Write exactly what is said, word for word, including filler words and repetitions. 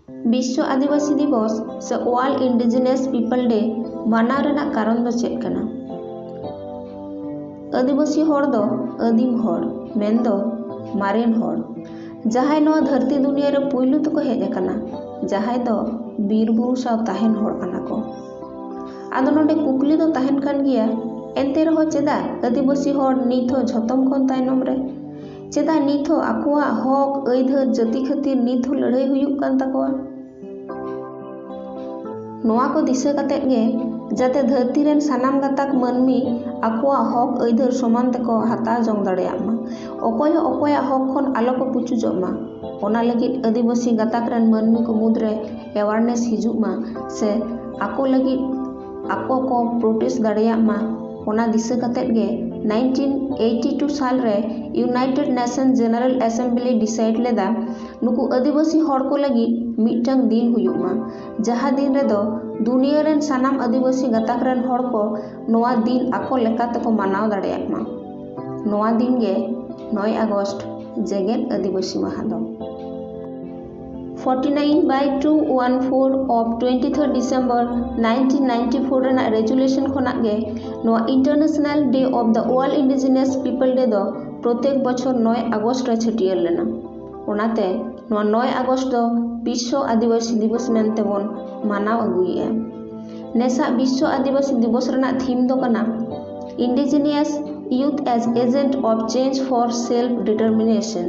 ᱵᱤᱥᱥᱚ ᱟᱹᱫᱤᱵᱟᱹᱥᱤ ᱫᱤᱵᱚᱥ ᱥᱮ World Indigenous People Day ᱢᱟᱱᱟᱣ ᱨᱮᱱᱟᱜ ᱠᱟᱨᱚᱱ ᱫᱚ ᱪᱮᱫ ᱠᱟᱱᱟ? ᱟᱹᱫᱤᱵᱟᱹᱥᱤ ᱦᱚᱲ ᱫᱚ ᱟᱹᱫᱤᱢ ᱦᱚᱲ, ᱢᱮᱱᱫᱚ ᱢᱟᱨᱮᱱ ᱦᱚᱲ, ᱡᱟᱦᱟᱸᱭ ᱱᱚᱣᱟ ᱫᱷᱟᱹᱨᱛᱤ ᱫᱩᱱᱤᱭᱟᱹ ᱨᱮ ᱯᱩᱭᱞᱩ ᱛᱮᱠᱚ ᱦᱮᱡ ᱟᱠᱟᱱᱟ, ᱡᱟᱦᱟᱸᱭ ᱫᱚ ᱵᱤᱨ ᱵᱩᱨᱩ ᱥᱟᱶ ᱛᱟᱦᱮᱱ ᱦᱚᱲ ᱠᱟᱱᱟ ᱠᱚ᱾ ᱟᱫᱚ ᱱᱚᱰᱮ ᱠᱩᱠᱞᱤ ᱫᱚ ᱛᱟᱦᱮᱱ ᱠᱟᱱ ᱜᱮᱭᱟ, ᱮᱱᱛᱮ ᱨᱮᱦᱚᱸ ᱪᱮᱫᱟᱜ ᱟᱹᱫᱤᱵᱟᱹᱥᱤ ᱦᱚᱲ ᱱᱤᱛ ᱦᱚᱸ ᱡᱷᱚᱛᱚᱢ ᱠᱷᱚᱱ ᱛᱟᱭᱱᱚᱢ ᱨᱮ? ᱪᱮᱫᱟᱜ ᱱᱤᱛ ᱦᱚᱸ ᱟᱠᱚᱣᱟᱜ ᱦᱚᱠ ᱟᱹᱭᱫᱟᱹᱨ ᱡᱟᱹᱛᱤ ᱠᱷᱟᱹᱛᱤᱨ ᱱᱤᱛ ᱦᱚᱸ ᱞᱟᱹᱲᱦᱟᱹᱭ ᱦᱩᱭᱩᱜ ᱠᱟᱱ ᱛᱟᱠᱚᱣᱟ? ᱱᱚᱣᱟ ᱠᱚ ᱫᱤᱥᱟᱹ ᱠᱟᱛᱮᱫ ᱜᱮ ᱡᱟᱛᱮ ᱫᱷᱟᱹᱨᱛᱤ ᱨᱮᱱ ᱥᱟᱱᱟᱢ ᱜᱟᱛᱟᱠ ᱢᱟᱹᱱᱢᱤ ᱟᱠᱚᱣᱟᱜ ᱦᱚᱠ ᱟᱹᱭᱫᱟᱹᱨ ᱥᱚᱢᱟᱱ ᱛᱮᱠᱚ ᱦᱟᱛᱟᱣ ᱡᱚᱝ ᱫᱟᱲᱮᱭᱟᱜ ᱢᱟ, ᱚᱠᱚᱭ ᱦᱚᱸ ᱚᱠᱚᱭᱟᱜ ᱦᱚᱠ ᱠᱷᱚᱱ ᱟᱞᱚ ᱠᱚ ᱯᱩᱪᱩᱡᱚᱜ ᱢᱟ, ᱚᱱᱟ ᱞᱟᱹᱜᱤᱫ ᱟᱹᱫᱤᱵᱟᱹᱥᱤ ᱜᱟᱛᱟᱠ ᱨᱮᱱ ᱢᱟᱹᱱᱢᱤ ᱠᱚ ᱢᱩᱫᱽᱨᱮ awareness ᱦᱤᱡᱩᱜ ᱢᱟ ᱥᱮ ᱟᱠᱚ ᱞᱟᱹᱜᱤᱫ ᱟᱠᱚ ᱠᱚ protest ᱫᱟᱲᱮᱭᱟᱜ ᱢᱟ, ᱚᱱᱟ ᱫᱤᱥᱟᱹ ᱠᱟᱛᱮᱫ ᱜᱮ nineteen eighty two ᱥᱟᱞ ᱨᱮ United Nation General Assembly decide ᱞᱮᱫᱟ ᱱᱩᱠᱩ ᱟᱹᱫᱤᱵᱟᱹᱥᱤ ᱦᱚᱲ ᱠᱚ ᱞᱟᱹᱜᱤᱫ ᱢᱤᱫᱴᱟᱝ ᱫᱤᱱ ᱦᱩᱭᱩᱜ ᱢᱟ, ᱡᱟᱦᱟᱸ ᱫᱤᱱ ᱨᱮᱫᱚ ᱫᱩᱱᱤᱭᱟᱹ ᱨᱮᱱ ᱥᱟᱱᱟᱢ ᱟᱹᱫᱤᱵᱟᱹᱥᱤ ᱜᱟᱛᱟᱠ ᱨᱮᱱ ᱦᱚᱲ ᱠᱚ ᱱᱚᱣᱟ ᱫᱤᱱ ᱟᱠᱚ ᱞᱮᱠᱟ ᱛᱮᱠᱚ ᱢᱟᱱᱟᱣ ᱫᱟᱲᱮᱭᱟᱜ ᱢᱟ᱾ ᱱᱚᱣᱟ ᱫᱤᱱ ᱜᱮ ᱱᱚᱭ ᱟᱜᱚᱥᱴ ᱡᱮᱜᱮᱛ ᱟᱹᱫᱤᱵᱟᱹᱥᱤ ᱢᱟᱦᱟ ᱫᱚ᱾ forty nine by two one four of twenty third December nineteen ninety four ᱨᱮᱱᱟᱜ resolution ᱠᱷᱚᱱᱟᱜ ᱜᱮ ᱱᱚᱣᱟ International Day of the World Indigenous People Day ᱫᱚ ᱯᱨᱚᱛᱮᱠ ᱵᱚᱪᱷᱚᱨ ᱱᱚᱭ ᱟᱜᱚᱥᱴ ᱨᱮ ᱪᱷᱟᱹᱴᱭᱟᱹᱨ ᱞᱮᱱᱟ᱾ ᱚᱱᱟᱛᱮ ᱱᱚᱣᱟ ᱱᱚᱭ ᱟᱜᱚᱥᱴ ᱫᱚ ᱵᱤᱥᱥᱚ ᱟᱹᱫᱤᱵᱟᱹᱥᱤ ᱫᱤᱵᱚᱥ ᱢᱮᱱᱛᱮ ᱵᱚᱱ ᱢᱟᱱᱟᱣ ᱟᱹᱜᱩᱭᱮᱫᱼᱟ᱾ ᱱᱮᱥᱟᱜ ᱵᱤᱥᱥᱚ ᱟᱹᱫᱤᱵᱟᱹᱥᱤ ᱫᱤᱵᱚᱥ ᱨᱮᱱᱟᱜ theme ᱫᱚ ᱠᱟᱱᱟ Indigenous Youth as Agent of Change for Self Determination᱾